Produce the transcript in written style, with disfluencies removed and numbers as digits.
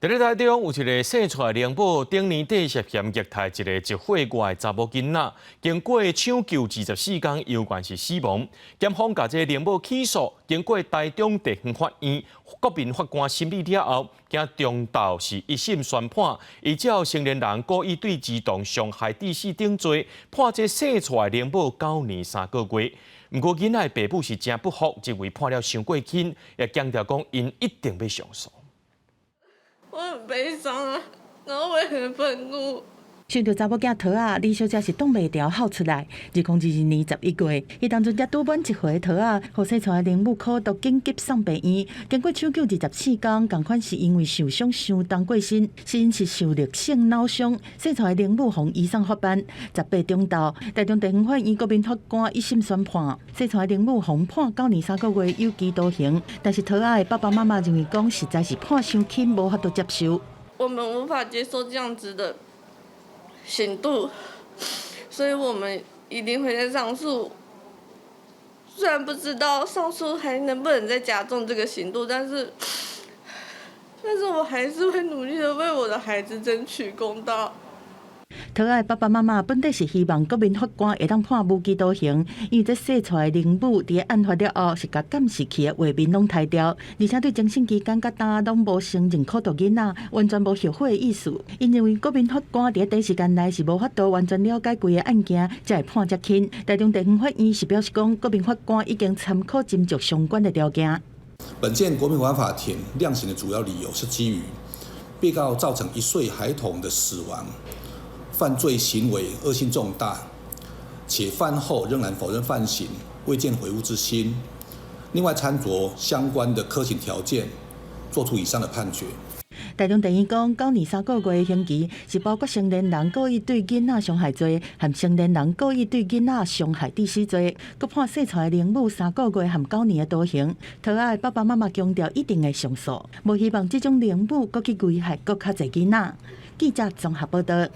佇咧台中有一个細蔡奶母，頂年底涉嫌虐待一个1歲外的查某囡仔，經過搶救24工，猶原是死亡。檢方共這个奶母起訴，經過台中地方法院國民法官審理了後，今中晝是一審宣判，依照成年人故意對兒童傷害致死等罪，判這細蔡奶母9年3個月。毋過囡仔的爸母是誠不服，認為判了傷過輕，也強調講𪜶一定欲上訴。我很悲傷啊，然後我也很憤怒。想著查某囝桃仔，李小姐是擋袂牢哭出來。2022年11月，彼當陣才拄滿1歲桃仔，予細蔡奶母苦毒緊急送病院，經過搶救24工，仝款是因為受傷傷重過身，死因是受力性腦傷。細蔡奶母予移送法辦，18中晝，台中地方法院國民法官一審宣判，細蔡奶母予判9年3個月有期徒刑。但是桃仔的爸爸媽媽認為講，實在是判傷輕，無法度接受。我們無法接受這樣子的刑度，所以我們一定會再上訴。雖然不知道上訴還能不能再加重這個刑度，但是我還是會努力的為我的孩子爭取公道。桃仔爸爸媽媽本底是希望國民法官會當判無期徒刑，因為這細蔡奶母佇案發了後是共監視器的畫面攏刣掉，而且對偵審期間佮今攏無承認苦毒囡仔，完全無後悔的意思。𪜶認為國民法官佇短時間內是無法度完全了解規个案件，才會判遮輕。台中地方法院是表示講，國民法官已經參考斟酌相關的條件。本件國民法法庭量刑的主要理由是基於被告造成1歲孩童的死亡。犯罪行為惡性重大，且犯後仍然否認犯行，未見悔悟之心。另外參酌相關的科刑條件，作出以上的判決。台中地院講，9年3個月的刑期是包括成年人故意對囡仔傷害罪，和成年人故意對囡仔傷害致死罪，閣判細蔡奶母3個月和九年的徒刑。桃仔的爸爸媽媽強調一定會上訴，無希望這種奶母閣去危害閣較濟囡仔。記者綜合報道。